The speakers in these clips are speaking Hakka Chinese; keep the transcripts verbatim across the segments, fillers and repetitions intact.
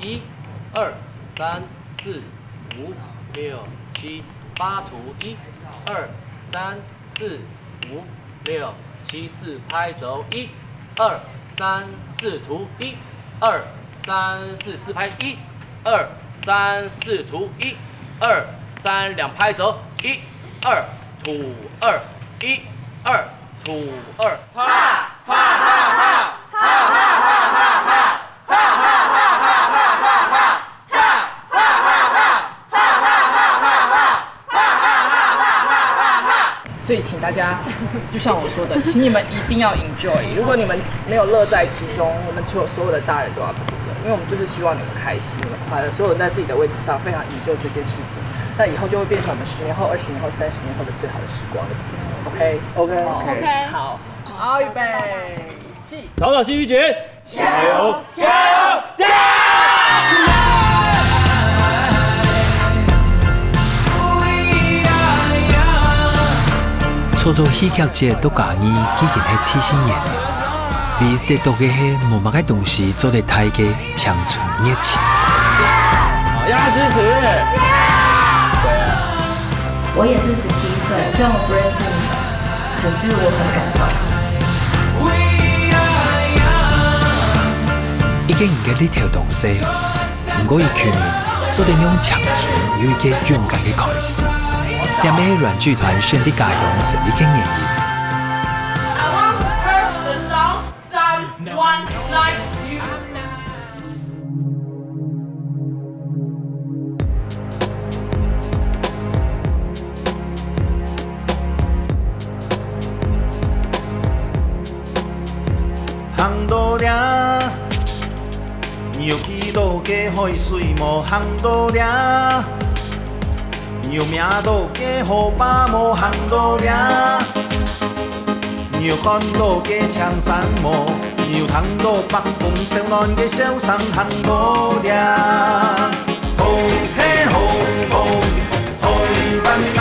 一、二、三、四、五、六、七、八，吐一、二、三、四、五、六、七，四拍走，一、二、三、四，吐一、二、三、四，四拍，一、二、三、四，吐一、二、三，两拍走，一、二、吐二，一、二、吐二。所以请大家，就像我说的，请你们一定要 enjoy。如果你们没有乐在其中，我们所有所有的大人都要哭了，因为我们就是希望你们开心、你们快乐，所有人在自己的位置上非常 enjoy 这件事情。那以后就会变成我们十年后、二十年后、三十年后的最好的时光的记忆。OK，OK，OK，好，好，预备，起。早早戏剧节，加油，加油，加油！初做戏劇節到嘉義已經係第四年，唯一得到个係無麼个東西做得替代青春熱情。大家支持！我也是十七岁，虽然我不认识你们，可是我很感动。已經毋个力頭當細，毋過一群人做得讓青春有一個勇敢个開始。這乜係阮劇團選在嘉義成立个原因。 I want her the song someone like you. 行到這，有幾多个海水無？行到這，有名到个河壩無？行到這，有看到个青山無？有聽到北風燒暖个簫聲？行到這，風嘿風風，風萬啊！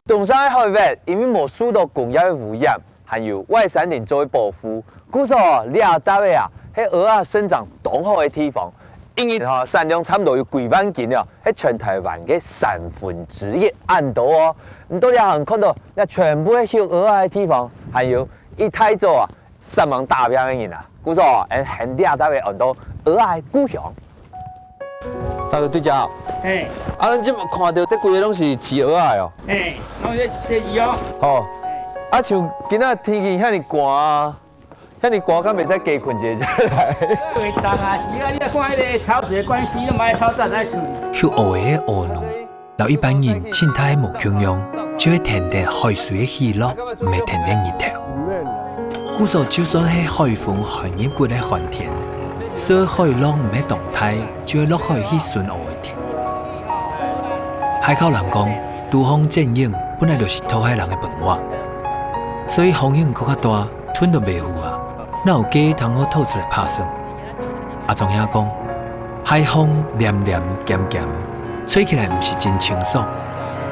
東山个海域因為無受到工業个污染，還有外山林做个保護，故所這搭仔啊，係蚵仔生長當好个地方。一日吼產量差毋多有幾萬斤了，係全臺灣个三分之一恁多哦。毋過這還看到，這全部係畜蚵仔个地方，還有一大組啊，煞猛打拚个人啊，故所𠊎喊這搭仔安到蚵仔个故鄉。大哥對家，嘿，啊，咱這馬看到這幾个攏是飼蚵仔个哦。嘿，我這這魚哦，吼，啊，像今仔天氣遐爾寒啊，遐爾寒，敢袂使加睏一下才來？會凍啊，是啊，你若看迄個潮水的關係，都買透早來厝。畜蚵仔个蚵卵，摎一般人盡大無共樣，就係跈等海水个起落，毋係跈等日頭。故所就算係海風寒入骨个寒天，所以海浪毋係當大，就會落海去巡蚵仔。海口人講，肚項剪影本來就是討海人个本話，所以風雨過較大， 吞都袂赴啊，哪有雞通好吐出來拍算？阿忠兄講，海風涼涼鹹鹹，吹起來毋是真清爽，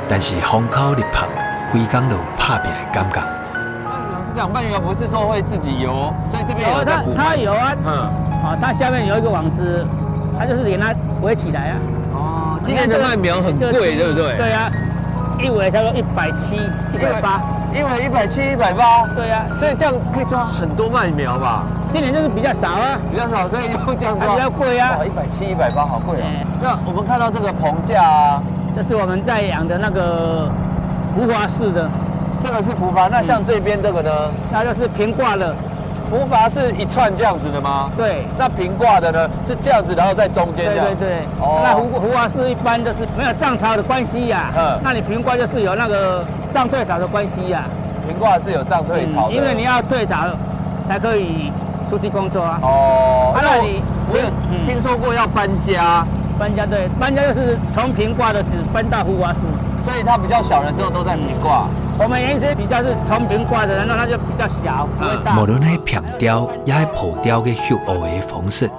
但是風口立拍，規工都有拍拚个感覺。是这样，鳗鱼苗不是说会自己游，所以这边有在捕吗？它有啊，嗯，哦，它下面有一个网子，它就是给它围起来啊。哦，今年的鳗苗很贵，对不对？对啊，一围差不多一百七、一百八。一围一百七、一百八，对啊，所以这样可以抓很多鳗苗吧？今年就是比较少啊，比较少，所以用这样抓。它比较贵啊哇，。一百七、一百八，好贵哦哎。那我们看到这个棚架啊，这是我们在养的那个浮华式的，这个是浮华，那像这边这个呢？那就是平挂的。浮华是一串这样子的吗？对，那平挂的呢？是这样子，然后在中间这样。对对对。哦那浮浮华式一般都是没有涨潮的关系呀、嗯那你平挂就是有那个涨退潮的关系呀、平挂是有涨退潮的。嗯因为你要退潮才可以出去工作啊。哦，啊那你我有嗯听说过要搬家，搬家对，搬家就是从平挂的时搬到浮华式。所以它比较小的时候都在平挂。我們原先比較是從平掛的，那它就比較小，不會大。無論係平釣也係浮釣个畜鵝个方式，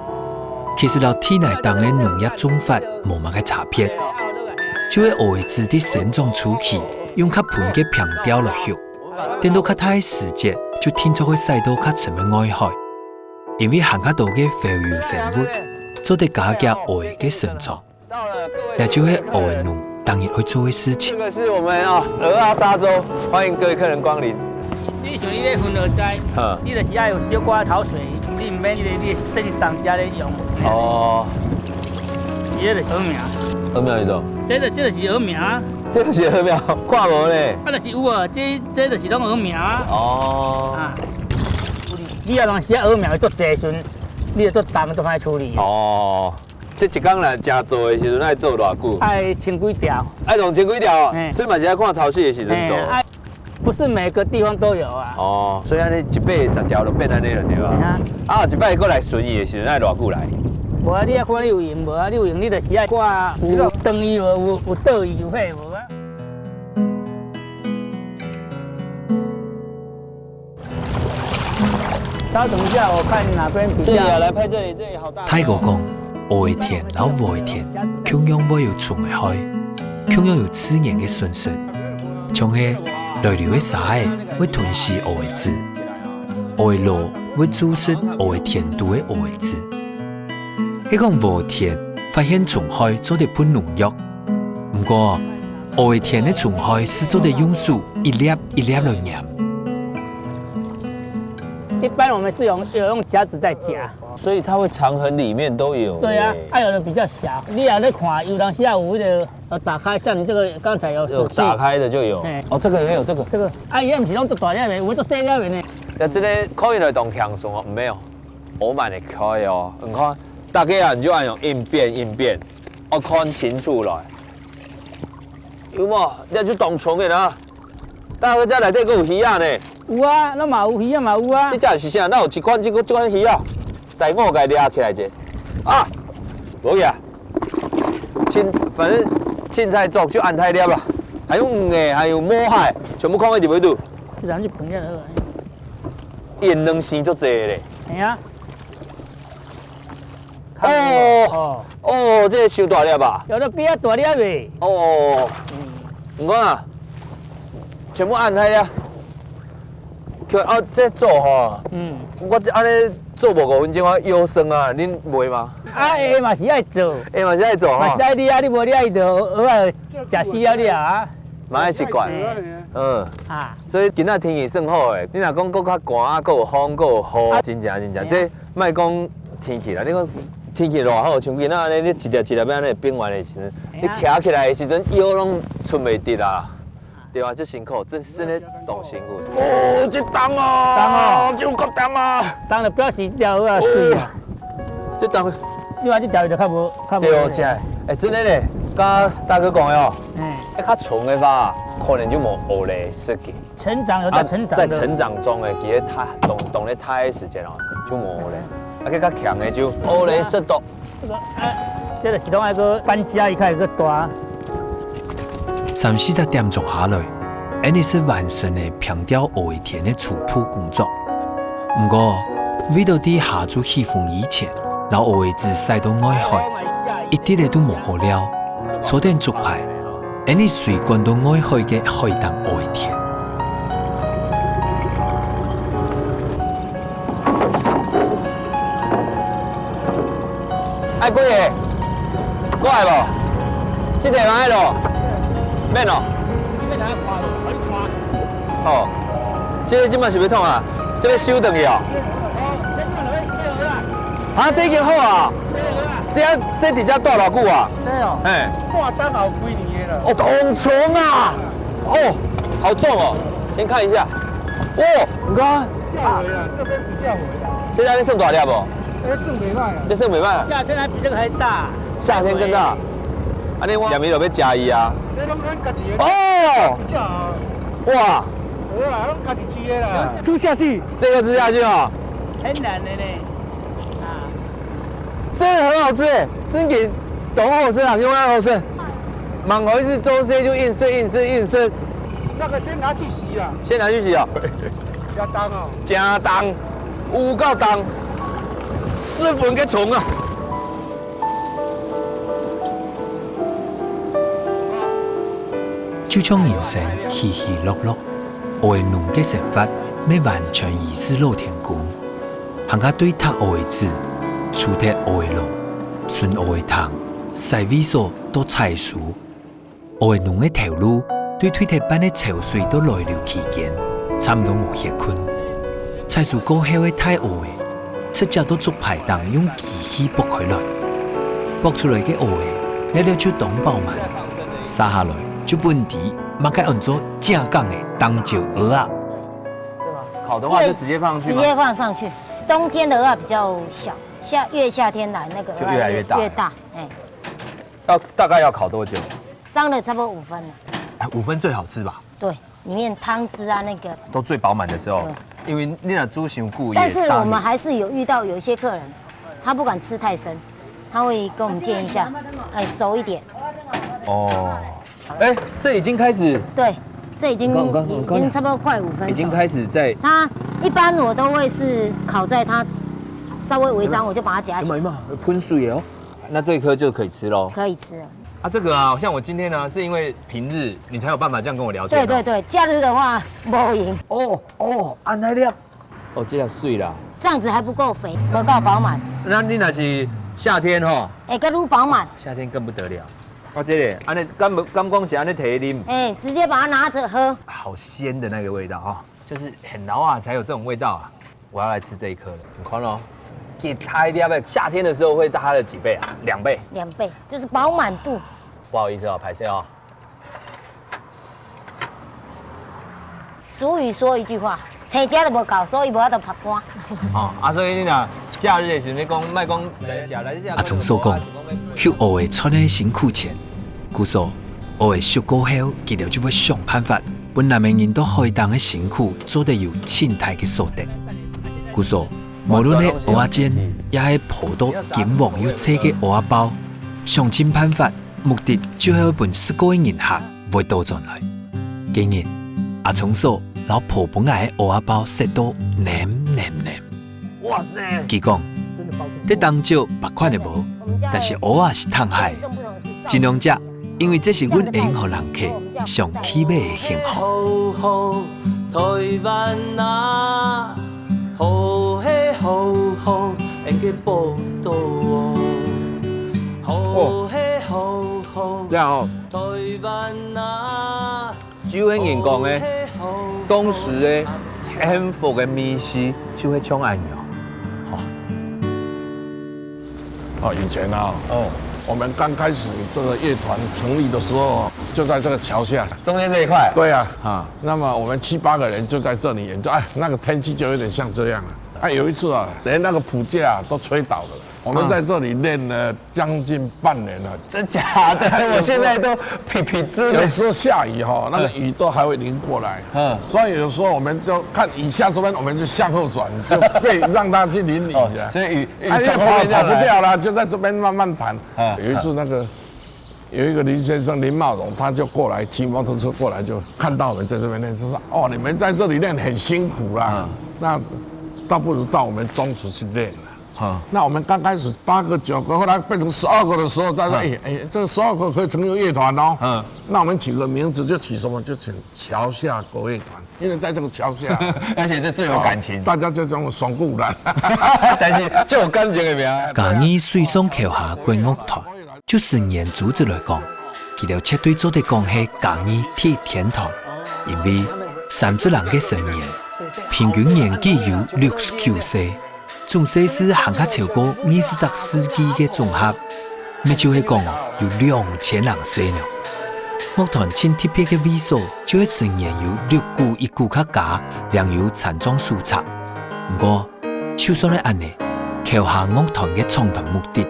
其實摎地泥頂个農業種法無麼个差別，就係鵝仔子在生長初期用較賁个平釣來畜，等到較大个時節就定著會徙到較深个外海，因為還較多个浮游生物做得加遽鵝仔个成長。 這就係鵝仔農逐日愛做个事情。這個是我們啊，鵝鴨沙洲，歡迎各位客人光臨。你像你咧分鵝仔，嗯。你就是愛有小可敨水，你毋免你的，你的身上加咧用。哦。這个是鵝苗。鵝苗是啥？這个，這个是鵝苗啊。這个是鵝苗，看無咧。啊，就是有啊，這，這就是攏鵝苗啊。哦。啊，你要讓些鵝苗做濟時，你就做重，做歹處理。哦。 這一工若成做的時陣，愛做偌久？愛千幾條。愛用千幾條，嘿。所以嘛是愛看潮汐的時陣做。嘿，啊，不是每個地方都有啊。哦，所以按呢一百十條就變按呢了，對吧？嘿啊。啊，一擺過來巡伊的時陣，愛偌久來？無啊，你愛看你有閒無啊，你有閒你就是愛看有長魚無，有，有倒魚有彼無啊。 稍等一下，我看哪邊比較。這裡啊，來拍這裡，這裡好大。大哥講，鵝仔田摎禾仔田共樣會有蟲仔害，共樣有自然个損失。像係來流个沙仔會吞死鵝仔子，鵝仔螺會蛀食鵝仔田肚个鵝仔子。係講禾田發現蟲害做得噴農藥，毋過鵝仔田个蟲害係做得用手一粒一粒來拈。 一般我們是用，有用夾子在夾。所以它會藏很裡面都有。對啊，欸。啊，有的比較小，你若咧看，有當時啊，有那個，呃，打開，像你這個剛才有有打開的就有。嘿。哦，這個也有這個。這個，啊，伊毋是攏做大粒的，有的做細粒的呢。那這個可以來當輕鬆哦，沒有，我蠻會開哦。你看，大概啊，你就按樣應變應變，哦，看清楚來。 有無？你就當重的啦。大哥，這內底還有魚仔呢。有啊，咱嘛有魚仔嘛有啊。這隻是啥？哪有一款這个這款魚仔？等下我共伊掠起來一下。啊，無去啊。凊，反正凊彩捉就恁大粒啦。還有魚仔，還有毛蟹，全部囥佇裡背肚。這人就捧起來了。伊兩線足濟咧。嘿啊。 哦，哦。哦，這个傷大粒啊。有的比較大粒的。哦，嗯。你看啊，全部恁大粒啊。啊，這做吼，嗯。我這恁呢做無五分鐘啊，腰痠啊，恁會嗎？啊，會嘛是愛做。會嘛是愛做吼。嘛是愛你啊，你無你愛就，呃，食死了你啊。 嘛愛習慣。嗯。啊。所以今仔天氣算好誒，你若講閣較寒啊，閣有風，閣有雨，啊。真正真正，嘿啊。這莫講天氣啦，你講天氣偌好，像今仔日你一粒一粒按呢冰完的時陣，嘿啊。你徛起來的時陣，腰攏伸袂直啊，對啊，真辛苦，真，真的當辛苦。哦，這重哦，重哦。這有夠重啊！重就表示這條啊，水啊。哦，這重。你看這條就較無，較無。對哦，真的。欸，真的呢，佮大哥講的哦。 嗯。愛較長的話，可能就無烏咧色个。成長有在成長的。啊，在成長中的，其實它懂，懂得它的時間哦，就無烏咧。啊，該較強的就烏咧色多。啊，這个系統那個搬家一開始就大。三四十點鐘下來，Annie是完成了平調烏一天的初步工作。毋過，為到在下晝起風以前，摎烏一隻駛到外海，一滴仔都無好料。 坐等竹排，Annie隨趕到外海个海膽蚵田。愛過來，過來無？這个人愛咯？免咯。哦，這个這擺是欲創啊？這个收轉去哦？啊，這已經好啊？ 這，這佇遮蹛偌久啊？這哦，嘿。半冬後幾年的啦。哦，當長啊！哦，好重哦，先看一下。哦，你看，較肥啊，這邊比較肥啊。這下算大粒無？哎，算袂歹啊。這算袂歹啊。夏天還比這個還大。夏天更大。按呢我下面就欲加一啊。這攏咱家己的哦！比較好。哇！有啦，攏家己飼的啦。吃下去。這個吃下去哦。很難的呢。啊。 真的很好吃欸，真个當好食啊，用愛好食。蠻好意思，做事就硬食硬食硬食。那个先拿去洗啊。先拿去洗哦。加当哦。加当，有够当，十分个重啊！就像人生起起落落，學農个生活，乜完全依恃老天公。行家對䌈學个子，除忒學个路，巡學个塘，徙位所到採收。 學農个頭路，對退忒半个泅水到來流期間，差毋多無歇睏。採收過後个大蚵仔，直接到竹排頂用機器剝開來。剝出來个蚵仔，略略就當飽滿，續下來就分知麼个安做正港个東石蚵仔。烤的话就直接放上去吗？直接放上去。冬天的话比较小，夏，越夏天来那个就越来越大。越大，哎。要，大概要烤多久？ 张了差不多五分了。哎，五分最好吃吧？对，里面汤汁啊那个。都最饱满的时候，对。因为你那猪胸骨也但是我们还是有遇到有一些客人，他不敢吃太生，他会跟我们建议一下，哎，熟一点。哦，哎，这已经开始，对，这已经你看，你看，你看，已经差不多快五分熟了。已经开始在，它一般我都会是烤在它稍微微张，我就把它夹起来。有没有？有没有？有喷水耶哦。 那这一颗就可以吃喽。可以吃了。啊，这个啊，像我今天呢，是因为平日你才有办法这样跟我聊天哦。对对对，假日的话，无闲。哦哦，安排了。哦，这样碎啦。这样子还不够肥，不够饱满。那你那是夏天哈？哎，更愈饱满。夏天更不得了。啊，这里，安尼，刚刚光是安尼提啉，哎，直接把它拿着喝。好鲜的那个味道哈，就是很老啊才有这种味道啊。 我要来吃这一颗了。你看哦，给它一粒，夏天的时候会大它的几倍啊？两倍。两倍，就是饱满度。不好意思哦，拍摄哦。俗语说一句话，生食都无够，所以无法度曝光。哦，啊，所以你若假日的时候，你讲，莫讲来食，来食。阿聪所讲，去学会赚个辛苦钱，故所 學个熟過後，佢兜就會想辦法，分男个人到海頂个辛苦做得有盡大个所得。故所，無論係蚵仔煎，也係烰到金黃又脆个蚵仔包，想盡辦法，目的就係愛分食過个人客會倒轉來。今日，阿聰嫂摎烰分𠊎个蚵仔包食到淰淰淰。 哇塞！佢講，真的包真的。這當少別款个無，但是蚵仔是當海，盡量食，因為這是阮个客人客上氣味个幸福。好好台灣啊，好嘿好好，恁个寶島哦，好嘿好好，這樣哦。台灣啊。 就係人講个，當時个幸福个味緒就係像恁樣。哦，以前啊，哦，我们刚开始这个乐团成立的时候，就在这个桥下。中间这一块？对啊。啊。那么我们七八个人就在这里演奏，哎，那个天气就有点像这样了。啊，有一次啊，连那个谱架啊都吹倒了。 我们在这里练了将近半年了。真假的？我现在都皮皮之了。有时候下雨哈，那个雨都还会淋过来。嗯。所以有时候我们就看雨下这边，我们就向后转，就被让它去淋雨了。哦，所以雨，雨从后面这样来。哎，因为跑，跑不掉了，就在这边慢慢弹。嗯。有一次那个，有一个林先生，林茂荣，他就过来，骑摩托车过来，就看到我们在这边练，就说：“哦，你们在这里练很辛苦啦，嗯。那倒不如到我们中途去练啦。” 好。那我们刚开始八个、九个，后来变成十二个的时候，大家说，嗯。哎，哎，这个十二个可以成立乐团哦。嗯。那我们起个名字就起什么？就起桥下国乐团，因为在这个桥下，而且这最有感情。哦，大家就这样爽固然。但是最有感情的名。嘉義水上橋下國樂團，就成員組織來講，佢兜絕對做得講係嘉義第一天團，因為三十人个成員，平均年紀有六十九歲。 總歲數還較超過二十隻世紀个總和，乜就係講有兩千零歲呢。樂團盡特別个位所，就係成員有六股一股較加，領有殘障手冊。毋過，就算係恁呢，橋下樂團个創團目的，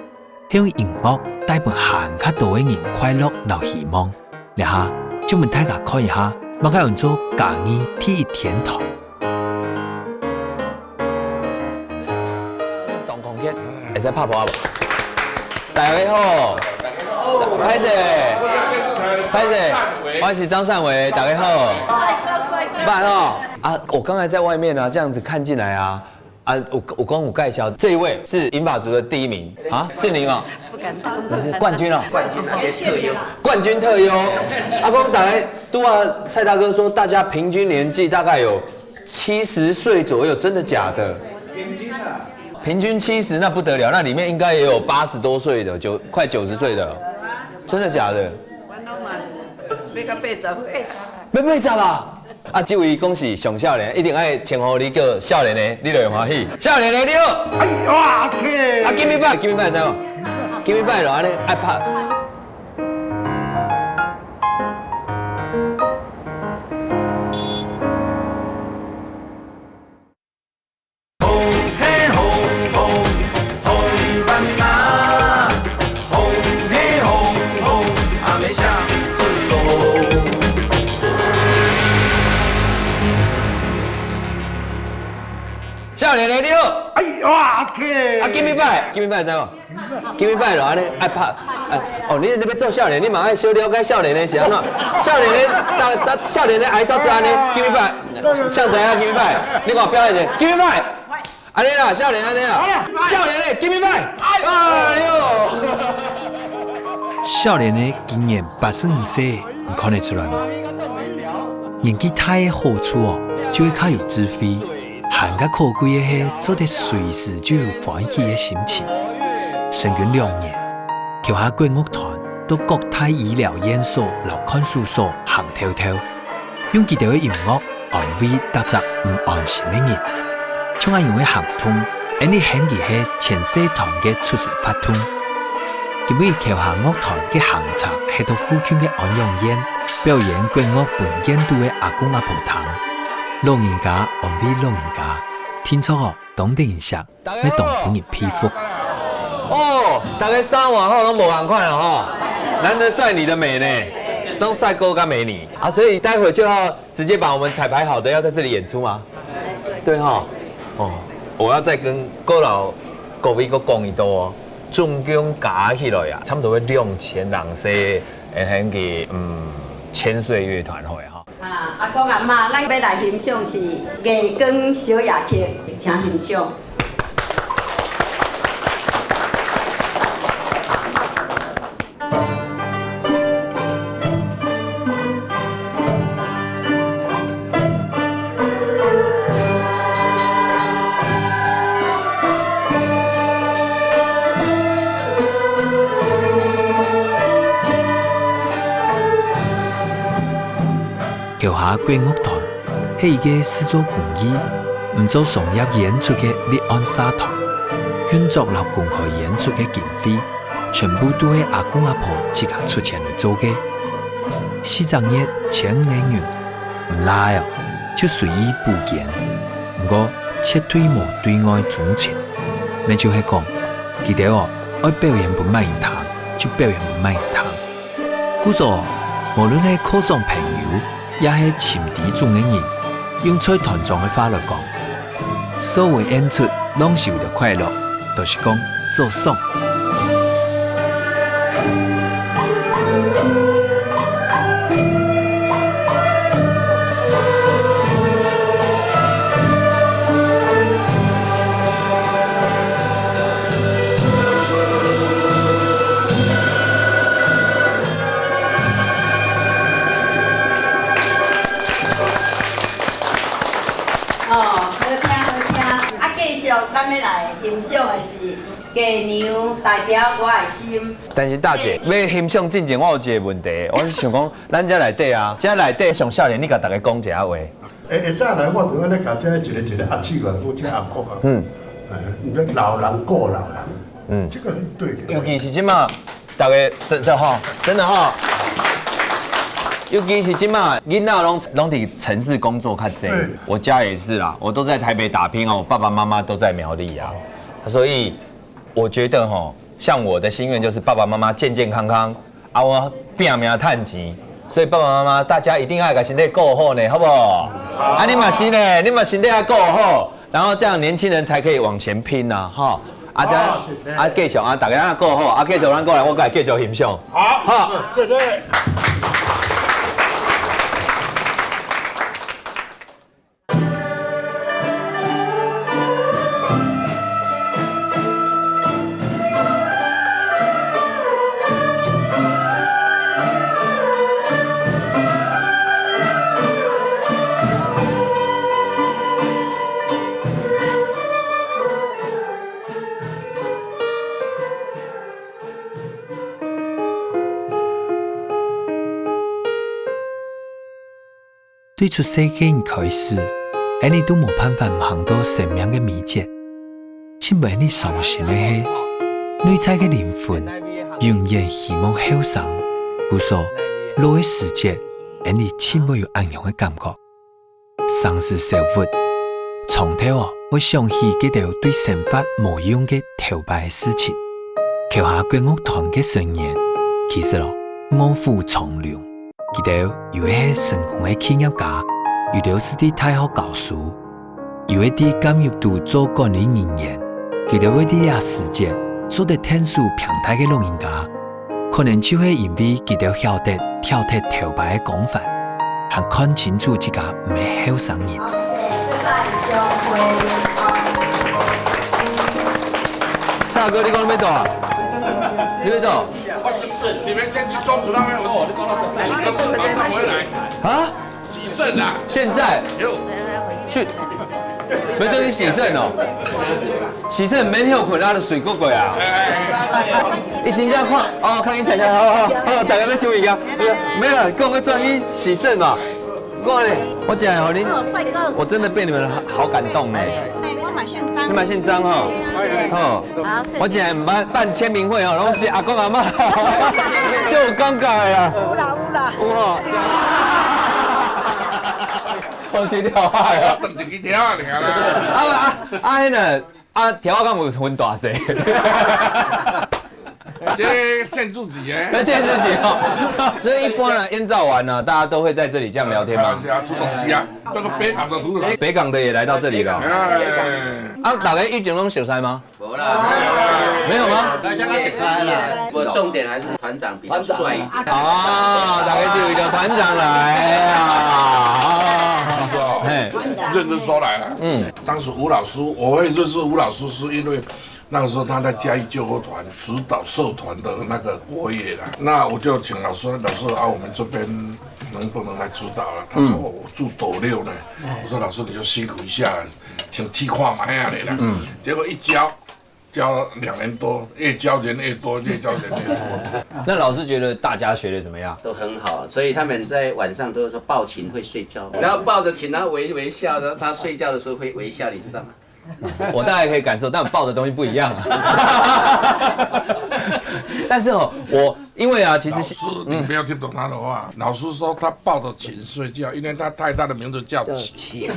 係用音樂帶分還較多个人快樂摎希望。這下就分大家看一下，麼个安做嘉義第一天團。 當空間，會使拍噗仔無？大家好，歹勢。歹勢，我是張善偉，大家好。慢吼。啊，我剛才在外面啊，這樣子看進來啊，啊，我，我剛有介紹，這一位是銀髮族的第一名啊，是您哦？不敢當。你是冠軍哦？冠軍特優。冠軍特優。啊，講大家，拄啊，蔡大哥說，大家平均年紀大概有七十歲左右，真的假的？平均七十，那不得了，那裡面應該也有八十多歲的，九，快九十歲的，真的假的？我老嘛，欲到八十歲。欲八十啊？啊，這位講是上少年，一定愛稱呼你叫少年的，你就會歡喜。少年的你好。哎呀，阿K。啊，give me five，give me five，知無？give me five就按呢，愛拍。少年的你好。哎呀，阿K。啊，give me five，give me five，知無？give me five就按呢，愛拍，哎，哦，你，你欲做少年，你嘛愛小了解少年的是按怎？少年的，大，大，少年的愛啥子按呢？give me five，像怎樣？give me five，你給我表演一下，give me five。 按呢啦，少年按呢啦，少年的，give me five，哎喲。少年的今年八十五歲，你看得出來無？年紀大的好處哦，就會較有智慧，還較可貴的係做得隨時就有歡喜的心情。成軍兩年，橋下國樂團到各大醫療院所摎看守所行透透。 用佢兜个音樂安慰逐隻毋安心个人。像恁樣个行動，𠊎俚喊佢係千歲團个出巡活動。今晡日橋下樂團个行程係到附近个安養院，表演國樂分院肚个阿公阿婆聽。老人家安慰老人家，定著哦，當得人惜。 大家好。乜當分人佩服。哦，大家衫換好攏無仝款啊吼，難得曬你的美呢，都曬夠乾美你啊，所以待會就要直接把我們彩排好的要在這裡演出嗎？對哈，哦，我要再跟各老各位各講一道哦，總共加起來啊，差不多有兩千人係，呃，那個，嗯，千歲樂團會哈。 啊，阿公阿媽，咱欲來欣賞是月光小夜曲，請欣賞。橋下國樂團係一個視作公益、毋做商業演出个立案社團，運作摎公開演出个經費，全部都係阿公阿婆自家出錢來做个。四隻月千五個銀，毋罅哦，就隨意補捐。毋過，絕對無對外徵錢。乜就係講，佢兜哦，愛表演分麼人聽，就表演分麼人聽。 故所，無論係犒賞朋友，也係尋知己个人，用在團長个話來講，所有演出攏係為著快樂，就是講做爽。 哦，好聽，好聽。啊，繼續，咱欲來欣賞的是月娘代表我的心。但是大姐，欲欣賞進前，我有一個問題，我是想講，咱遮內底啊，遮內底上少年，你共大家講一下話。 會，會使來，我就按呢共遮一个一个阿姊啊，或者阿伯啊，嗯。呃，你的老人顧老人，嗯。這個很對的。尤其是這馬，大家，這，這吼，真的吼，尤其是這馬，囡仔攏，攏佇城市工作較濟。對。我家也是啦，我都在台北打拼啊，我爸爸媽媽都在苗栗啊，所以我覺得吼，像我的心願就是爸爸媽媽健健康康， 啊，我拚命趁錢，所以爸爸媽媽大家一定愛共身體顧好呢，好不好？啊，你嘛是呢，你嘛身體愛顧好，然後這樣年輕人才可以往前拼啊，吼。啊，這樣，好，謝謝。啊，繼續啊，大家愛顧好，啊，繼續咱過來，我過來繼續欣賞。好，好。謝謝。對出世个人開始，𠊎俚都無辦法毋行到生命个尾節。盡分𠊎俚傷心个係，內在个靈魂永遠希望後生，故所老个時節，𠊎俚盡會有恁樣个感覺。生死愁鬱，長透哦，會想起該兜對生活無用个頭擺个事情。橋下國樂團个成員，其實哦，臥虎藏龍。 佢兜有个係成功个企業家，有兜係在大學教書，有个在監獄肚做管理人員。佢兜會在這時節做得𢯭手平大个老人家，可能就係因為佢兜曉得跳脫頭擺个光環，還看清楚自家毋係後生人。蔡哥，你講你欲到啊？你欲到？ 你們先去中途那邊，我去洗個腎，馬上回來。啊？洗腎啊！現在？有。去，沒等你洗腎哦。洗腎免歇睏啊，就睡過過啊。哎，哎，哎。一定要看，哦，看一下，好，好，好，大家再休息一下。沒有啦，跟我們專心洗腎嘛。 我呢，我講哦，恁，哦，帥哥。我真的被你們好，好感動呢。哎，我嘛姓張。你嘛姓張哦。對啊。哦。好，謝謝。我講辦，辦簽名會哦，攏是阿公阿媽，就有感覺的啦。有啦，有啦。有吼。我去跳海啊。等一个跳啊，你看啦。啊，啊，啊，那个，啊，跳啊，敢有分大細？ 這限制級耶。那限制級哦。所以一般呢，煙灶完呢，大家都會在這裡這樣聊天嗎？開玩笑，吃東西啊，這個北港的土著。北港的也來到這裡了。哎。啊，大家以前攏熟似嗎？無啦。沒有嗎？大家都熟似啦。我重點還是團長比較帥一點。啊，大家是為了團長來啊。嘿。認真說來了。嗯。當時吳老師，我會認識吳老師，是因為 那個時候他在嘉義救國團指導社團的那個活躍啦，那我就請老師，老師啊，我們這邊能不能來指導了？他說，嗯。哦，我住斗六呢。哎。我說老師你就辛苦一下，請去看嘛呀你啦。嗯。結果一教，教兩年多，越教人越多，越教人越多。那老師覺得大家學得怎麼樣？都很好，所以他們在晚上都說抱琴會睡覺，然後抱著琴，然後微微笑，然後他睡覺的時候會微笑，你知道嗎？ 我大概可以感受，但我抱的東西不一樣啊。但是哦，我，因為啊，其實是，老師，你不要聽懂他的話。嗯。老師說他抱著琴睡覺，因為他太太的名字叫琴。琴。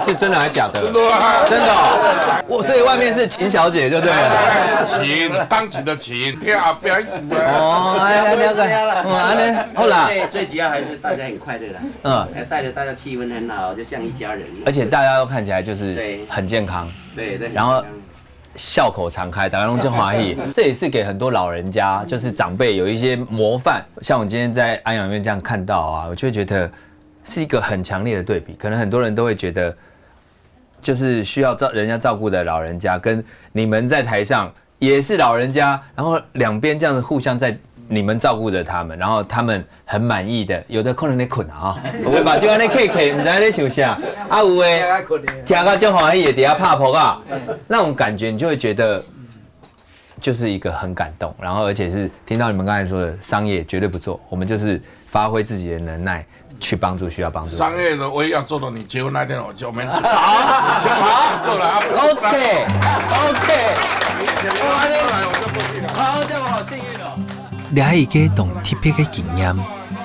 是真的還是假的？真的啊。真的哦。我，所以外面是琴小姐就對了。琴，鋼琴的琴，聽後壁一句啊。哦，哎，了解。嗯，按呢，好啦。最，最主要還是大家很快樂啦。 嗯。哎，帶著大家氣氛很好，就像一家人。而且大家都看起來就是，對。很健康，對，對，然後很健康。笑口常開，大家都真歡喜。這也是給很多老人家，就是長輩有一些模範。像我今天在安養院這樣看到啊，我就會覺得是一個很強烈的對比。可能很多人都會覺得，就是需要照，人家照顧的老人家，跟你們在台上 也是老人家，然後兩邊這樣子互相在，你們照顧著他們，然後他們很滿意的，有的可能咧睏啊，吼，有的目睭按呢瞌瞌，毋知咧想啥，啊，有的聽甲足歡喜的，佇遐拍噗仔，那種感覺你就會覺得，就是一個很感動，然後而且是聽到你們剛才說的商業絕對不做，我們就是發揮自己的能耐， 去幫助需要幫助的人。商業的，我也要做到你結婚那天，我就沒做。好，好，做了啊。OK，OK。好，這樣我好幸運哦。這係一個當特別个經驗，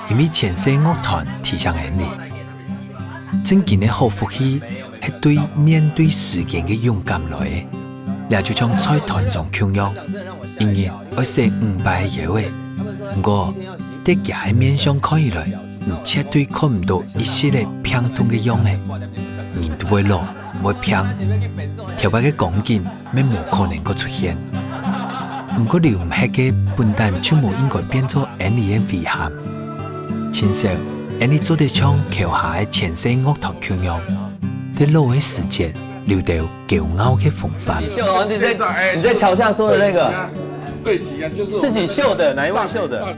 因為前世樂團提醒𠊎俚，真正个好福氣係對面對時間个勇敢來个。這就像在團長共樣，一日愛洗五擺个腰仔，毋過 在厥个面相看起來，你絕對看毋到一息仔病痛个樣仔。人都會老，會病，頭擺个光景乜無可能過出現。毋過留毋核个本旦就無應該變做𠊎俚个遺憾。親像𠊎俚做得像橋下个前世樂團共樣，在老个時節留兜 驕傲个風範。秀哦，你在，你在橋下說的那個。對極啊，就是我們自己繡的，哪一位繡的？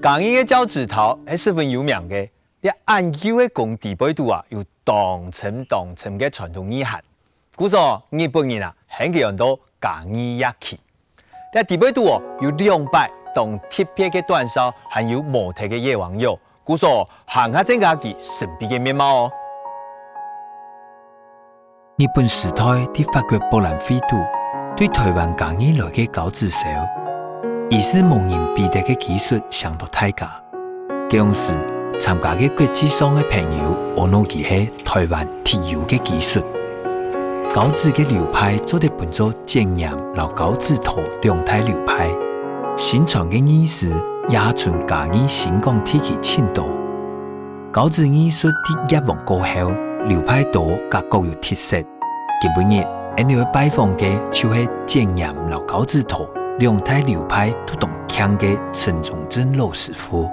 嘉義个交趾陶，還十分有名个。這恁舊个工地背肚啊，有當深當深个傳統意涵。故所日本人啊，喊佢安到嘉義夜市。 這底背肚哦，有兩擺當特別个煅燒，還有無忒个野王肉，故所還較增加佢神秘个面貌哦。日本時代在法國博覽會肚，對台灣嘉義來个交趾燒，以示無人比得个技術，相當大家。該央時，參加个國際上个朋友，阿腦佢係台灣特有个技術。交趾个流派做得分做 剪黏摎交趾陶兩大流派。新傳个藝師也存嘉義新港地區盡多。交趾藝術在葉王過後，流派多甲各有特色。今晡日，𠊎兜愛拜訪个就係剪黏摎交趾陶兩大流派都當強个陳宗正老師傅。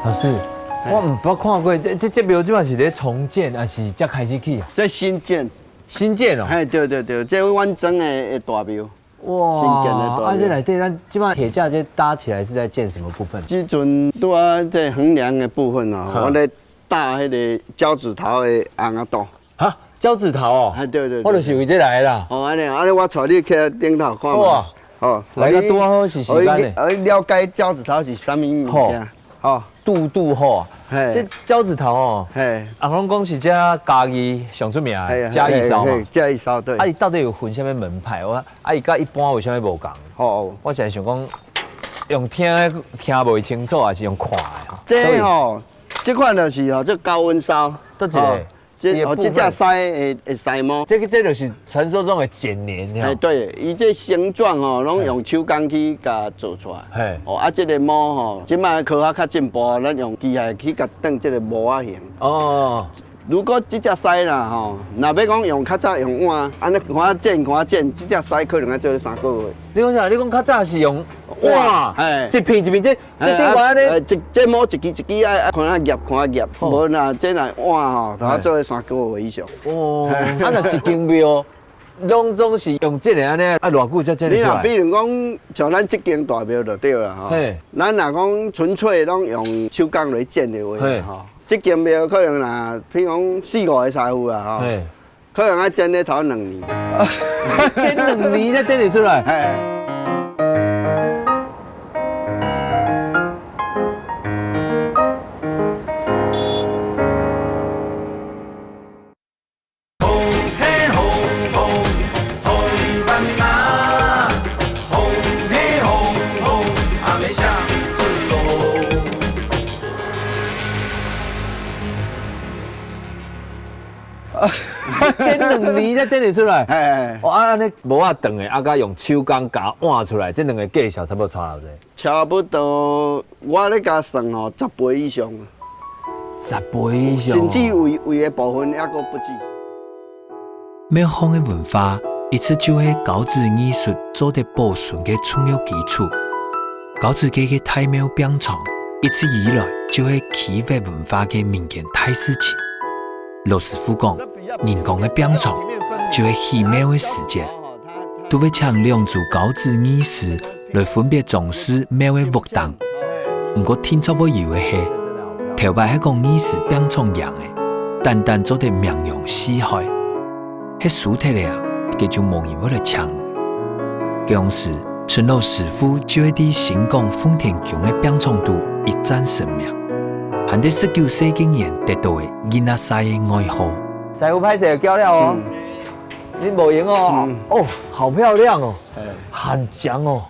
老師，我毋捌看過，這這這廟這擺是咧重建，還是才開始起啊？這新建，新建哦。嘿，對對對，這完整的的大廟。哇，新建的大廟。啊，這內底咱這擺鐵架這搭起來是在建什麼部分？這陣拄仔這橫樑的部分哦，好。我咧搭彼个交趾陶的尪仔肚。哈，交趾陶哦？哎，對對對。我就是為這來啦。哦，按呢，按呢我帶你去頂頭看嘛。哇，哦，來个拄好是時間呢。予你，予你了解交趾陶是啥物物件。好。 哦，堵堵好啊。嘿。這交趾陶哦，嘿。阿公講是這嘉義上出名的，嘿，嘉義燒嘛。嘿，嘿，嘉義燒，對。啊，伊到底有分啥物門派？我，啊，伊佮一般有啥物無仝？哦。我正想講，用聽的聽袂清楚，還是用看的吼？這吼，這款就是吼，這高溫燒。佗一个？哦， 這，哦，這隻獅會，會獅毛。這个，這就是傳說中的剪黏，吼。哎，對，伊這形狀吼，攏用手工去共做出來。嘿。哦，啊，這个毛吼，這擺科學較進步，咱用機械去共轉這个模仔形。哦。如果這隻獅啦吼，若欲講用較早用碗，按呢看剪看剪，這隻獅可能愛做三個月。你講啥？你講較早是用碗，碗，嘿。一片一片，這 這頂懸呢？呃，這，這毛一支一支啊，啊，看啊夾，看啊夾。哦。無啦，這若碗吼，大概做三個月以上。哦，啊，若一間廟，攏總是用這个按呢，啊，偌久才剪得出來？你若比如講，像咱這間大廟就對啦，吼。嘿。咱若講純粹攏用手工來剪的話，嘿。吼，這間廟可能啦，譬如講四五个師傅啊，吼。嘿。 可能愛剪咧頭兩年。剪兩年才剪得出來。嘿。剪兩年才剪得出來。嘿，嘿，嘿。哦，啊，按呢無法度的，啊，佮用手工共換出來，這兩个價數差不多差偌濟？差不多，我咧共算吼，十倍以上。十倍以上哦。甚至有，有的部分猶閣不止。廟方的文化，一直就係交趾藝術做得保存个重要基礎。交趾界个大廟拚場，一直以來就係區域文化个民間大事情。 老師傅講，人工个拚場就係起廟个時節，都會請兩組交趾藝師來分別裝飾廟个屋頂。毋過定著會有个係，頭擺係講藝師拚場贏个，單單做得名揚四海，係輸忒个啊，該就無人會來請。該央時， 陳老師傅就係在新港奉天宮个拚場肚一戰成名，還在十九歲該年得到个囡仔師个外號。師傅，歹勢，交了哦。嗯。你無閒哦。嗯。哦，好漂亮哦。哎。很強哦。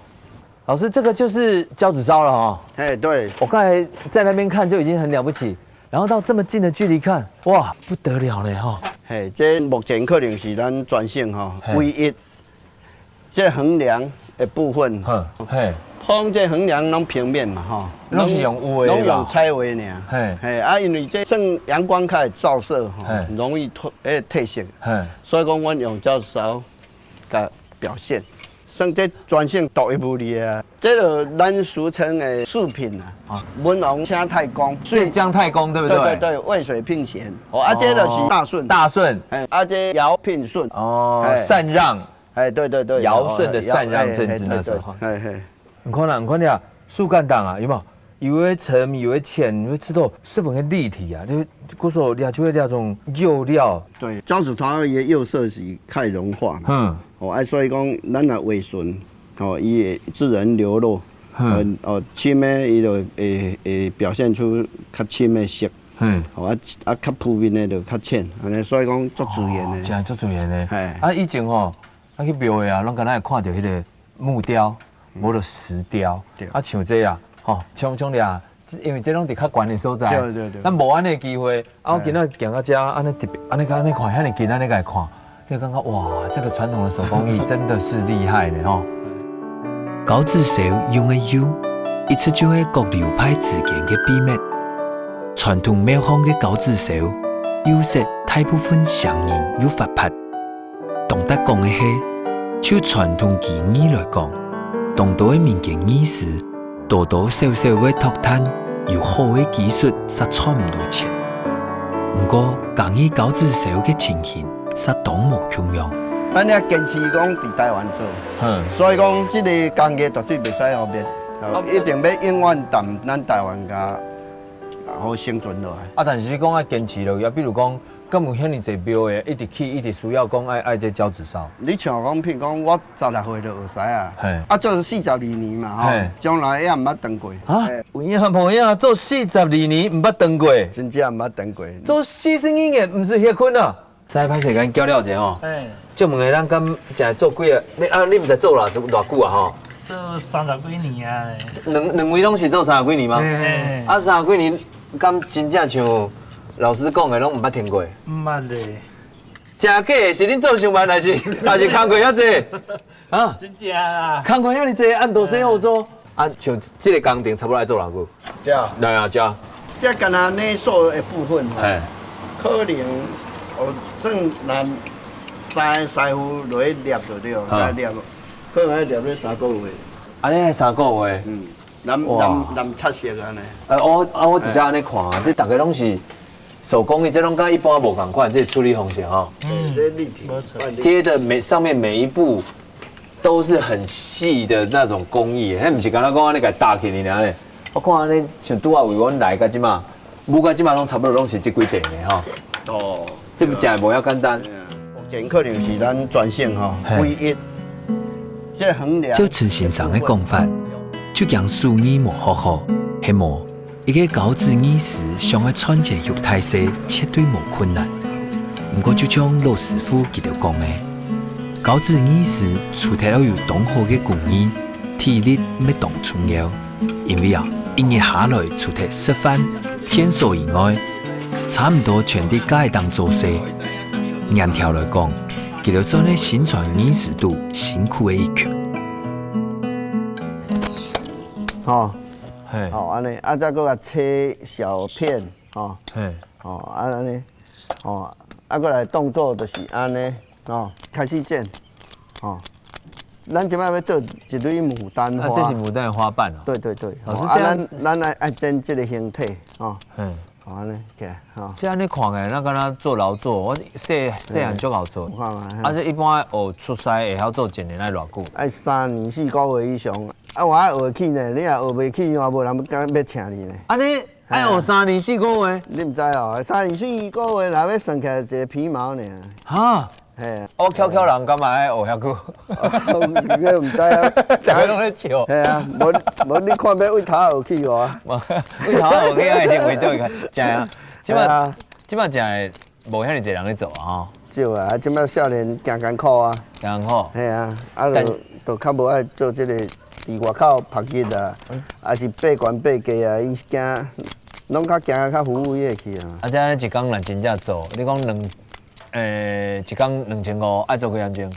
老師，這個就是交趾燒了哦。哎，對。我剛才在那邊看就已經很了不起，然後到這麼近的距離看，哇，不得了了哈。嘿，這目前可能是咱全省吼，嘿。唯一 這橫樑的部分，哼，嘿。通這橫樑攏平面嘛，吼，攏是用畫的吧？攏用彩畫爾。嘿。嘿，啊，因為這算陽光較會照射，吼，嘿。容易透，會褪色。嘿。所以講，阮用膠燒共表現，算這全省獨一無二的啊。這就咱俗稱的飾品啊，啊。文王請太公，晉江太公，對不對？對對對，渭水聘賢。哦，啊，這就是大順。哦，大順。哎，啊，這堯聘順。哦，哎。禪讓。 哎，對對對，堯舜的禪讓政治那時候。哎，哎，對，對，哎，哎。你看啦，你看啦，樹幹檔啊，有沒有？有的深，有的淺，你會知道十分个立體啊，就故所這就會這種幼料。對，膠紙它的幼色是較融化嘛。嗯。哦，哎，所以講，咱若劃巡，哦，伊會自然流露。哼。呃，哦，深个伊就會，會表現出較深个色，嘿。哦，啊，啊，較浮面个就較淺，安尼，所以講足自然个。哦，真足自然个。嘿。啊，以前吼，啊去廟个啊，攏敢若會看著迄个木雕，嗯。無就石雕。對。啊，像這啊，吼，像，像你啊，因為這攏佇較懸个所在。對，對，對。咱無安尼个機會，啊，我今仔行到遮，安尼特別，安尼看，安尼看，遐爾近，安尼來看。 你會感覺，哇，這個傳統的手工藝真的是厲害呢，吼。交趾燒用个油，一直就係各流派之間个秘密。傳統廟方个交趾燒，油色大部分生硬又活潑。當得講个係，就傳統技藝來講，當多个民間藝師 多多少少會擇趁有好个技術煞賺毋著錢。毋過，嘉義交趾燒个情形煞當無共樣。咱也堅持講佇台灣做，哼。所以講這個工藝絕對袂使後滅，呃，哦。一定要永遠踮咱台灣甲好生存落來。啊，但是你講愛堅持落去，啊，比如講，敢有遐爾濟廟會一直起，一直需要講愛，愛這交趾燒？你像講，譬如講，我 十六歲就學師啊，嘿。啊，做四十二年嘛，吼，嘿。從來也毋捌斷過。啊，嘿。有影無影，做四十二年毋捌斷過。真正毋捌斷過。做四十二年，毋是歇睏啊。使歹勢，共你叫了一下吼。嘿。借問下，咱敢才做幾个？你啊，你毋知做偌，偌久啊吼？做三十幾年啊。兩，兩位攏是做三十幾年嗎？嘿。啊，三十幾年，敢真正像老師講的，攏毋捌斷過？毋捌咧。真假的？是恁做傷慢，還是，還是工課遐濟？ 啊，真正啊。工課遐爾濟，按多勢好做。啊，像這個工程差不多愛做偌久？這啊。來啊，這。這敢若內數的部分吼，嘿。可能，哦，算咱師，師傅落去捏就對，啊。來捏，可能愛捏到三個月。按呢愛三個月？嗯，咱，哇。咱，咱測試按呢。呃，我，啊，我直接按呢看啊，這大家攏是 手工藝，這攏佮一般無仝款，這處理方式吼。嗯，這立體，無錯。貼的每，上面每一步都是很細的那種工藝，彼毋是干焦講按呢共搭起來爾呢。我看按呢像拄仔為阮來到這馬，舞到這馬攏差不多攏是這幾塊呢吼。哦，這真的無遐簡單。對啊。目前可能是咱全省吼，嘿。唯一這橫梁。照陳先生的講法，就驚手藝無學好，係無 一個交趾藝師想愛賺錢畜大細，絕對無困難。毋過就像老師傅佢兜講个，交趾藝師除忒愛有當好个工藝，體力乜當重要。因為啊，一日下來除忒食飯、便所以外，差毋多全在該當做事。嚴條來講，佢兜算係薪傳藝師肚辛苦个一群。好， 嘿。吼，按呢，啊，再過來切小片，吼，嘿。吼，啊，按呢，吼，啊，過來動作就是按呢，吼，開始剪，吼。咱這擺欲做一蕊牡丹花。啊，這是牡丹的花瓣哦。對，對，對，吼，啊，老師，這樣咱，咱來愛剪這個形體，吼。嘿。吼，按呢，起來，吼。這按呢看起來，咱敢若做勞作，我細，細漢足好做。有看嘛，嘿。啊，這一般學廚師會曉做一年愛偌久？愛三年四個月以上。啊，我愛學起呢，你若學袂起，嘛無人敢欲請你呢。按呢 哎喲，三年四個月。你毋知哦，三年四個月若欲算起來一個皮毛爾。哈，嘿啊。我蹺蹺人敢嘛愛學遐久？你毋知啊。大家攏咧笑。嘿啊，無，無你看欲對頭學起無啊？無，對頭學起啊，先對倒去看，知影？這擺，嘿啊。這擺真的無遐爾濟人咧做啊，吼。 少啊，啊，這擺少年真艱苦啊。艱苦。嘿啊，啊，但就，就較無愛做這個佇外口曝日啊，嗯。抑是爬懸爬低啊，𪜶是驚，攏較驚較服務業去啊。啊，這樣一工若真正做，你講兩，欸，一工兩千五，愛做幾點鐘？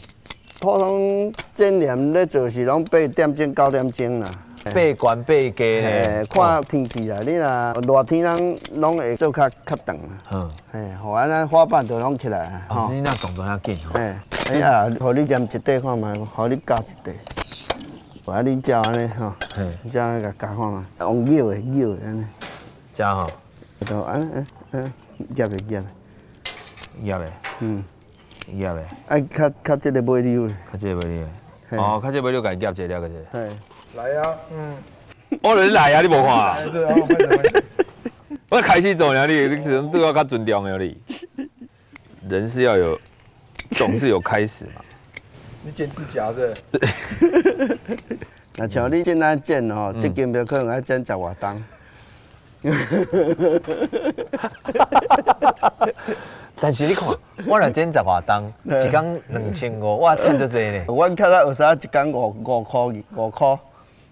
普通正常咧做是攏八點鐘、九點鐘啦。爬懸爬低咧。嘿，看天氣啦，你若熱天人攏會做較，較長啊。嗯。 嘿，予咱的花瓣就攏起來啊，哦，吼。你那動作遐緊吼。嘿，哎呀，予你黏一塊看覓，予你咬一塊。無啊，你照按呢吼，嘿。你照按呢共咬看覓，用扭的，扭的按呢。這樣吼。就按呢，按呢，夾咧，夾咧。夾咧。嗯。夾咧。啊，較，較這個尾溜咧。較這個尾溜。嘿。哦，較這個尾溜共伊夾一下，了解一下。嘿。來啊，嗯。我就來啊，你無看啊？來，是啊，我開始，我開始。 我開始做了，你，你可能對我較尊重了你。人是要有，總是有開始嘛。你剪指甲是不是？啊，像你這樣剪吼，嗯。一斤就可能愛剪十外擔。但是你看，我若剪十外擔，對。一工兩千五，我賺足濟呢。阮較早學生一工五，五箍，五箍。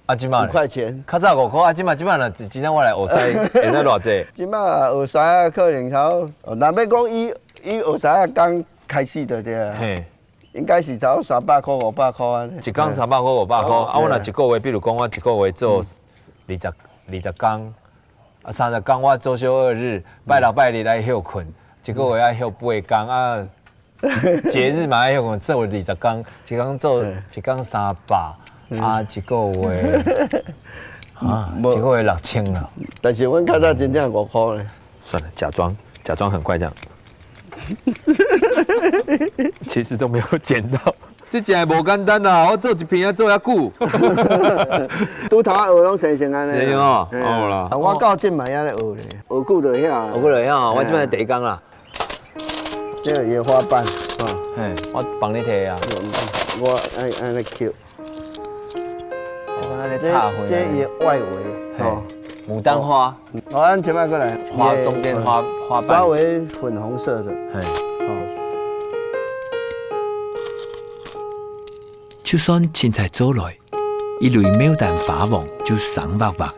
啊，這馬咧？五塊錢。較早五箍，啊，這馬，這馬若真正我來學生，會使偌濟？這馬學生可能頭，哦，若欲講以，以學生工開始就對啊。嘿。 應該是差不多三百箍、五百箍安尼。一工三百箍、五百箍，啊，我若一個月，比如講我一個月做二十、二十工，啊，三十工我週休二日，拜六拜日愛休睏，一個月愛休八工啊，節日嘛愛休睏，做二十工，一工做，嗯。一工三百，啊，一個月，啊，無。一個月六千啊。但是阮較早真正五箍咧。 算了，假裝，假裝很快這樣。其實都沒有剪到。這真的無簡單啊！我做一片要做遐久。拄頭仔學攏生成安尼啦。生成哦，嘿啊。好啦。啊，我到這馬也咧學咧，學久就曉啊。學久就曉啊，我這擺第一工啦。這个野花瓣，啊。嘿，我幫你提啊。我愛，愛來抾。 就跟那个插花啊。这，这也外围，嘿，哦。牡丹花。好，咱前面过来，花中间花，花瓣。稍微粉红色的。嘿。哦。就算凊彩做來，一蕊牡丹花王就生活活个。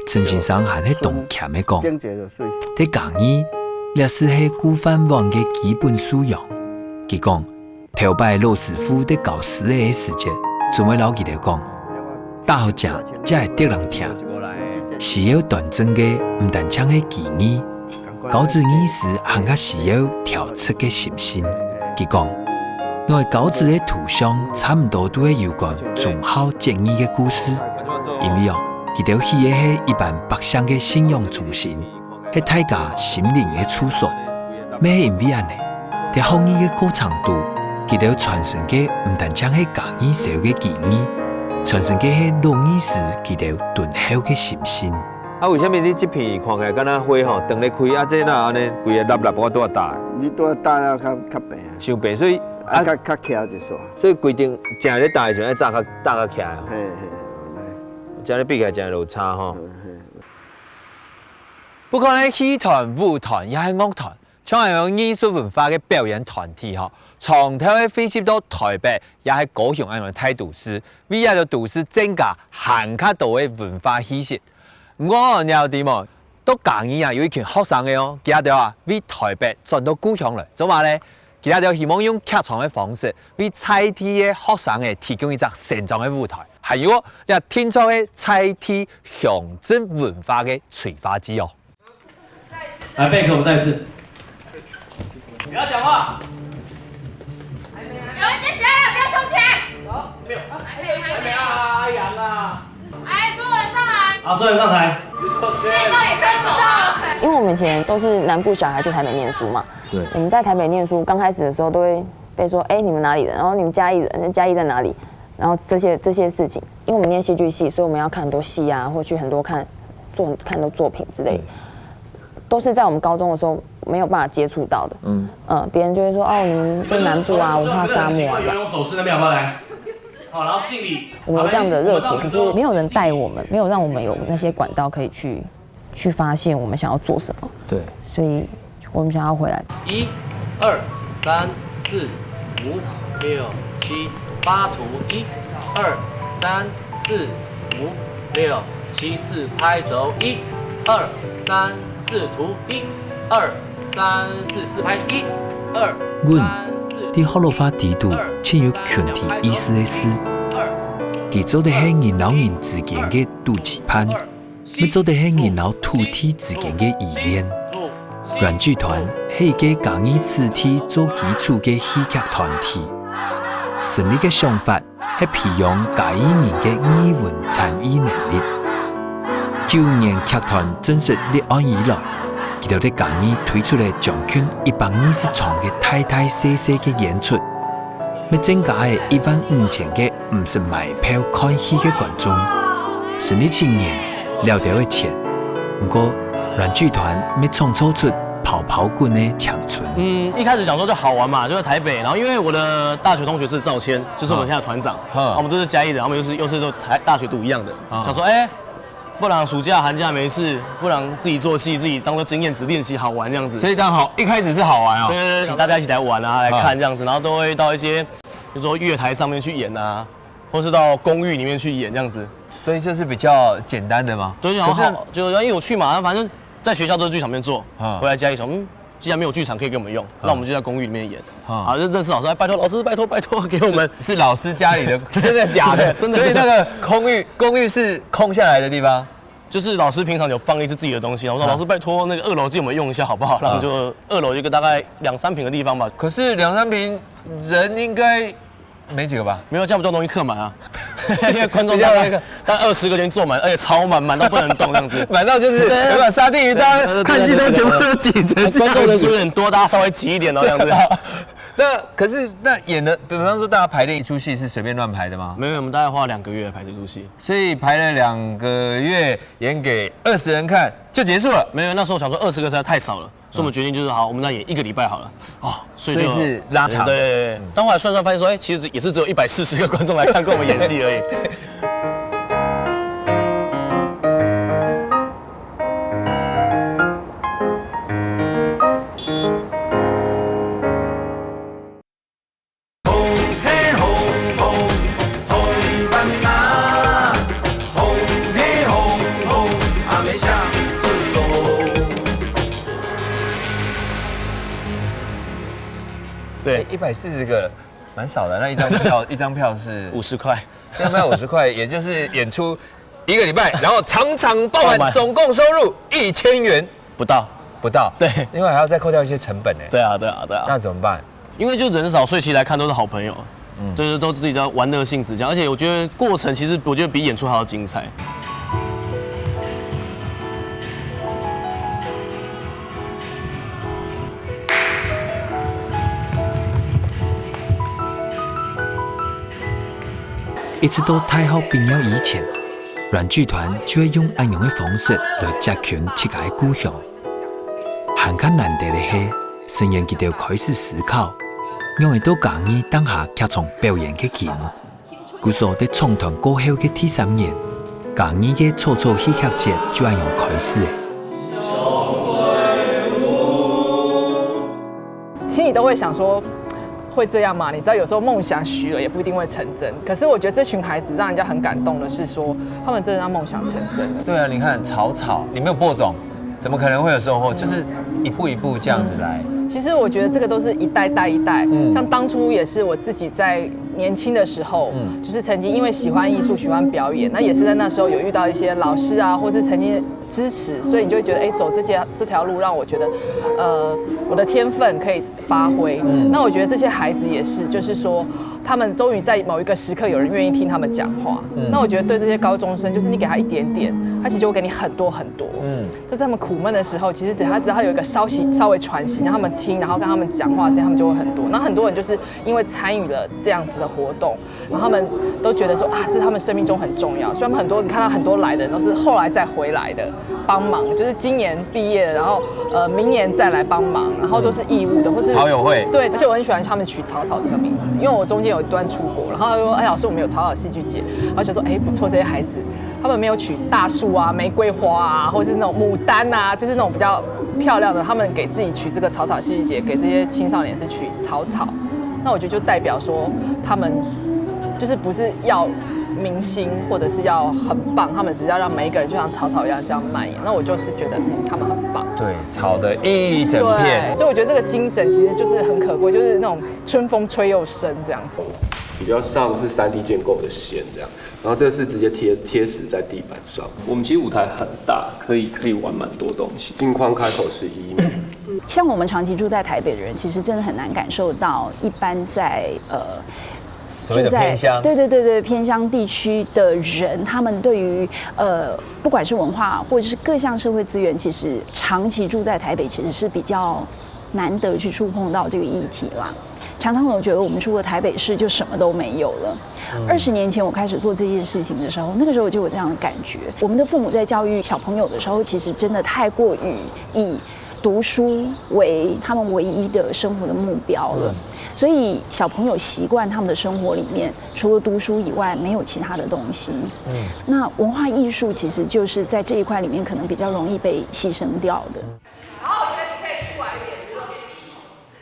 陳先生還係當謙个講，整齊就媠。在嘉義，這就係顧范王个基本素養。佢講， 頭擺老師傅在教書仔个時節，總會摎佢兜講，打好正才會得人聽。需要端正个，毋單淨係技藝，交子藝時還較需要調直个心性。佢講，𠊎交子个圖像差毋多都係有關忠孝節義个故事，因為哦，佢兜起个係一般百姓个信仰中心， 係大家心靈个處所。乜係因為恁呢，在學藝个過程肚，佢兜傳承个毋單淨係嘉義燒个技藝，傳承个係老藝時佢兜敦厚个心性。啊，為啥物你這片看起來敢若花吼，當咧開啊，這哪安尼規个粒粒我拄仔搭的？你拄仔搭了較，較平啊。傷平，所以啊，啊，較，較徛一撮。所以規定正咧搭的時陣，愛搭較，搭較徛哦。嘿，嘿，好，來。這樣比起來真有差吼。嗯，嘿。 不管係戲團、舞團，也係樂團，像係有藝術文化个表演團體吼，常透會匯集到台北，也係高雄恁樣大都市，為這兜都市增加還較多个文化氣息。毋過吼，你有知無？到嘉義啊，有一群學生个哦，佢兜啊，為台北轉到故鄉來，做麼个呢？佢兜希望用劇場个方式，為在地个學生仔提供一隻成長个舞台。還有哦，這定著係在地鄉鎮文化个催化劑哦。 來，貝殼，我們再一次。不要講話。你們先起來，不要吵起來。沒有，還沒啊，阿陽啊。來，所有人上來。好，所有人上台。這一段也可以走啊。因為我們以前都是南部小孩去台北念書嘛，對。我們在台北念書，剛開始的時候都會被說，哎，你們哪裡人？然後你們嘉義人，那嘉義在哪裡？然後這些，這些事情，因為我們念戲劇系，所以我們要看很多戲啊，或去很多看，做，看很多作品之類的。嗯。 都是在我們高中的時候沒有辦法接觸到的。嗯。嗯，別人就會說，哦，你們就南部啊，文化沙漠啊，這樣。游泳手勢那邊好不好？來，好，然後敬禮。我們有這樣的熱情，可是沒有人帶我們，沒有讓我們有那些管道可以去，去發現我們想要做什麼。對。所以我們想要回來。一、二、三、四、五、六、七、八，吐。一、二、三、四、五、六、七，四拍走。一、二、三、四，吐。一、二、三、四，四拍。一、二、阮三、四，在學老話裡肚，盡有群體意識个事。佢做得係人摎人之間个肚臍伴，乜做得係人摎土地之間个依戀。阮劇團係一個嘉義子弟做基礎个戲劇團體，成立个想法 係培養嘉義人个藝文參與能力。九五年劇團正式立案以來，佢兜在嘉義推出了將近一百二十場个大大細細个演出，乜增加了一萬五千個毋使買票看戲个觀眾。成立七年，了兜个錢，毋過阮劇團乜創造出跑跑滾的青春。嗯，一开始想说就好玩嘛，就在台北。然后因为我的大学同学是赵谦，就是我们现在的团长，嗯啊我们都是嘉义人，他们又是又是说台大学读一样的，嗯想说哎，不然暑假寒假没事，不然自己做戏，自己当做经验值练习好玩这样子。所以当好一开始是好玩哦，对对对，请大家一起来玩啊，来看这样子，然后都会遇到一些，比如说月台上面去演啊，或是到公寓里面去演这样子。所以这是比较简单的吗？对，然后可是好，就因为有趣嘛，反正在学校都是剧场面做，嗯回来嘉义想，嗯，既然没有剧场可以给我们用，那我们就在公寓里面演。嗯啊，就认识老师，哎拜托老师，拜托拜托给我们。是老师家里的，真的假的？真的所以那个公寓公寓是空下来的地方。就是老师平常有放一些自己的东西，然后说老师拜托那个二楼借我们用一下好不好？然后就二楼一个大概两三平的地方吧。可是两三平人应该没几个吧？没有，这样比较容易客满啊，因为观众大概大概二十个人坐满，而且超满，满到不能动这样子。满到就是有没有沙丁鱼，大家看戏都全部都挤成这样子。观众人数有点多，大家稍微挤一点哦，这样子。那可是那演的，比方说大家排练一出戏是随便乱排的吗？没有，我们大概花两个月排这出戏。所以排了两个月，演给二十人看就结束了。没有，那时候想说二十个实在太少了，所以我们决定就是好，我们那演一个礼拜好了。哦，所以就所以是拉长对对对。但后来算算发现说，哎，其实也是只有一百四十个观众来看过我们演戏而已。对，一百四十个，蛮少的。那一张票，一张票是五十块。一张票五十块，也就是演出一个礼拜，然后场场爆满，爆满总共收入一千元不到。不到。对，因为还要再扣掉一些成本呢。对啊，对啊，对啊。那怎么办？因为就人少，所以其实来看都是好朋友，就是都自己在玩乐性质这样。而且我觉得过程其实我觉得比演出还要精彩。一直到大學畢業以前，阮劇團就會用恁樣个方式來接近自家个故鄉。還較難得个係，成員佢兜開始思考，仰會到嘉義當下劇場表演个景。故所在創團過後个第三年，嘉義个草草戲劇節就恁樣開始了。心里都会想说，会这样吗？你知道，有时候梦想许了也不一定会成真。可是我觉得这群孩子让人家很感动的是说，他们真的让梦想成真了。对啊，你看草草，你没有播种，怎么可能会有收获？就是一步一步这样子来。其实我觉得这个都是一代带一代，像当初也是我自己在年轻的时候，就是曾经因为喜欢艺术、喜欢表演，那也是在那时候有遇到一些老师啊，或是曾经支持，所以你就会觉得，哎，走这条这条路让我觉得，呃，我的天分可以发挥。那我觉得这些孩子也是，就是说。他们终于在某一个时刻有人愿意听他们讲话，那我觉得对这些高中生，就是你给他一点点，他其实会给你很多很多。嗯，在他们苦闷的时候，其实只要他只要有一个稍息稍微喘息，让他们听，然后跟他们讲话的时间，他们就会很多。那很多人就是因为参与了这样子的活动，然后他们都觉得说啊，这是他们生命中很重要。所以他们很多你看到很多来的人都是后来再回来的帮忙，就是今年毕业，然后呃明年再来帮忙，然后都是义务的，或是草友会对，而且我很喜欢他们取草草这个名字，因为我中间有一段出国，然后他就说，哎，老师，我们有草草戏剧节，然后想说，哎，不错，这些孩子他们没有取大树啊、玫瑰花啊，或者是那种牡丹啊，就是那种比较漂亮的，他们给自己取这个草草戏剧节，给这些青少年是取草草，那我觉得就代表说他们就是不是要明星或者是要很棒，他们只是要让每一个人就像草草一样这样蔓延，那我就是觉得嗯，他们很棒。对，草的一整对，片。所以我觉得这个精神其实就是很可贵，就是那种春风吹又生这样子。比较像是三 D 建构的线这样，然后这个是直接贴贴死在地板上。我们其实舞台很大，可以可以玩蛮多东西。镜框开口是一嘛，像我们长期住在台北的人，其实真的很难感受到一般在呃。所谓的住在偏乡对对对对，偏乡地区的人，他们对于呃，不管是文化或者是各项社会资源，其实长期住在台北，其实是比较难得去触碰到这个议题啦。常常总觉得我们出了台北市就什么都没有了。二十年前我开始做这件事情的时候，那个时候我就有这样的感觉。我们的父母在教育小朋友的时候，其实真的太过于以读书为他们唯一的生活的目标了。所以小朋友习惯他们的生活里面，除了读书以外，没有其他的东西。那文化艺术其实就是在这一块里面可能比较容易被牺牲掉的。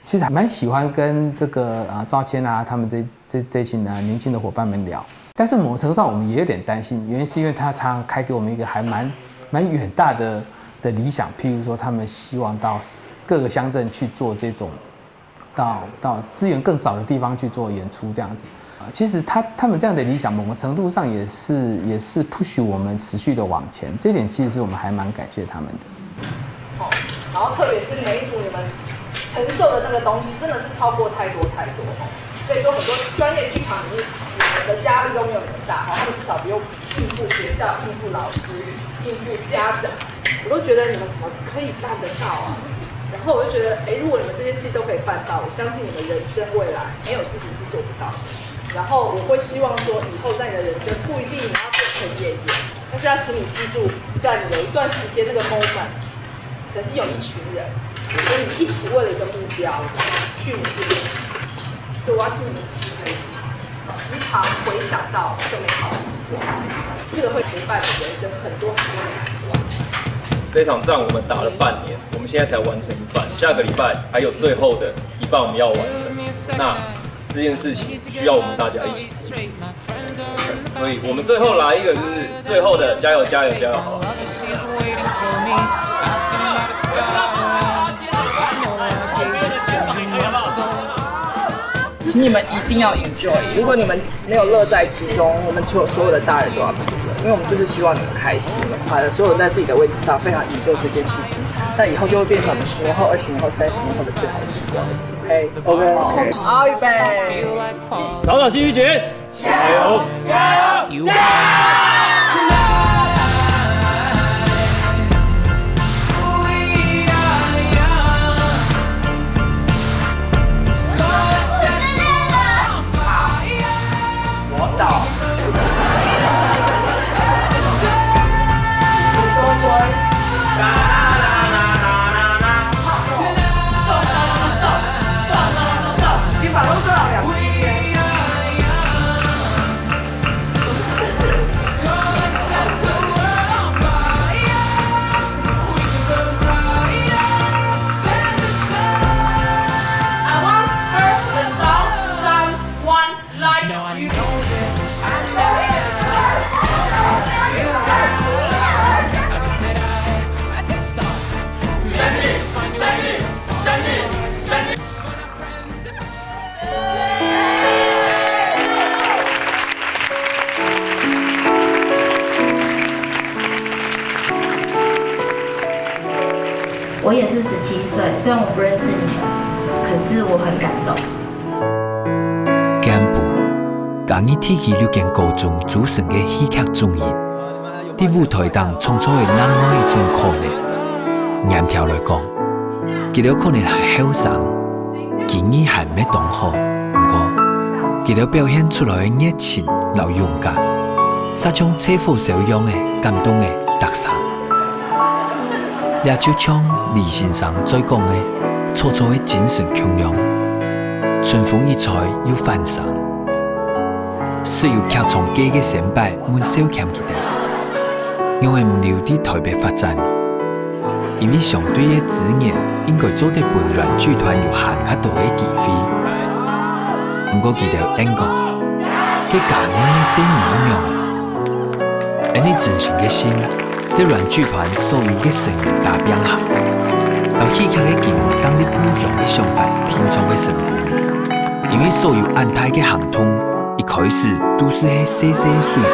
其实还蛮喜欢跟这个呃赵谦啊他们这这这群呢年轻的伙伴们聊，但是某程度上我们也有点担心，原因是因为他常常开给我们一个还蛮蛮远大的的理想，譬如说他们希望到各个乡镇去做这种到到资源更少的地方去做演出这样子。其实他他们这样的理想，某个程度上也是也是 push 我们持续的往前，这点其实是我们还蛮感谢他们的。然后特别是每一组你们承受的那个东西，真的是超过太多太多。所以说很多专业剧场里面，你们的压力都没有那么大，他们至少不用应付学校、应付老师、应付家长。我都觉得你们怎么可以办得到啊？然后我就觉得，哎，如果你们这些事都可以办到，我相信你们人生未来没有事情是做不到的。然后我会希望说，以后在你的人生不一定你要变成演员，但是要请你记住，在你有一段时间那个 moment，曾经有一群人，我跟你一起为了一个目标去努力，所以我要请你们可以时常回想到这美好的时光，这个会陪伴你人生很多很多的难关。这场仗我们打了半年，我们现在才完成一半，下个礼拜还有最后的一半我们要完成。那这件事情需要我们大家一起努力。所以我们最后来一个，就是最后的加油加油加油，好不好？请你们一定要 enjoy。如果你们没有乐在其中，我们所有所有的大人都要哭了，因为我们就是希望你们开心、快乐。所有人在自己的位置上非常 enjoy 这件事情，那以后就会变成我们十年后、二十年后、三十年后的最好的时光。OK，OK，好，预备。找找新一姐，加油！我也是十七岁，虽然我不认识你们，可是我很感动。干部，嘉義地區六間高中組成个戲劇總營，佇舞台頂創造个另外一種可能。嚴飄來講，佢兜可能還後生，機遇還毋係當好，毋過佢兜表現出來个熱情摎勇敢，煞像吹火燒樣个感動个逐儕。 這就像李先生嘴講个，楚楚个精神共樣，春風一吹又返生。雖有劇場界个先輩問少謙佢兜，仰會毋留佇台北發展？因為相對个資源應該做得分原劇團有還較多个機會。毋過佢兜應講，該嘉義个細人愛仰仔？恁呢真心个心， 在原劇團所有个成員打拚下，摎戲劇个根當佇故鄉个想法定著會成功。因為所有恁大个行動，一開始都係係細細个水波，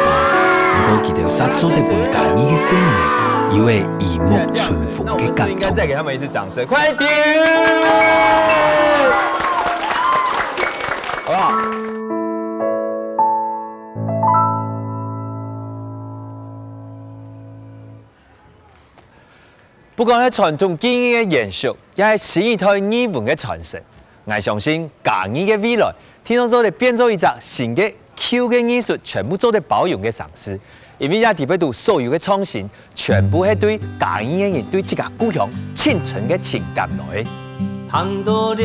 毋過佢兜煞做得分嘉義个細人仔有个如沐春風个感動。應該再給他們一次掌聲，快點，好不好？ 不管係傳統技藝个延續，也係新一代藝文个傳承，𠊎相信嘉義个未來，定著做得變做一隻新个、舊个藝術全部做得包容个城市。因為這地背肚所有个創新，全部係對嘉義个人對自家故鄉深層个情感來。行到這，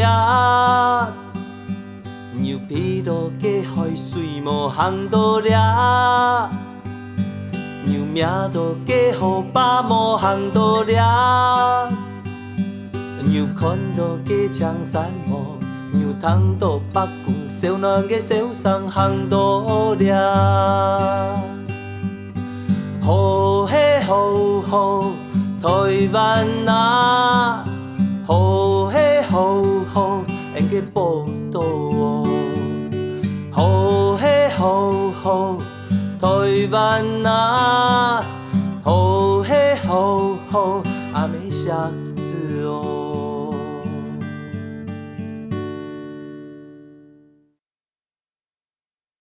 又鼻到該海水無？行到這，又摸到該河壩無？行到這，又看到該青山無？又聽到伯公燒暖个笑聲？行到這。 好嘿好好，台灣啊，好嘿好好，恩个寶島哦。好嘿好好，台灣啊。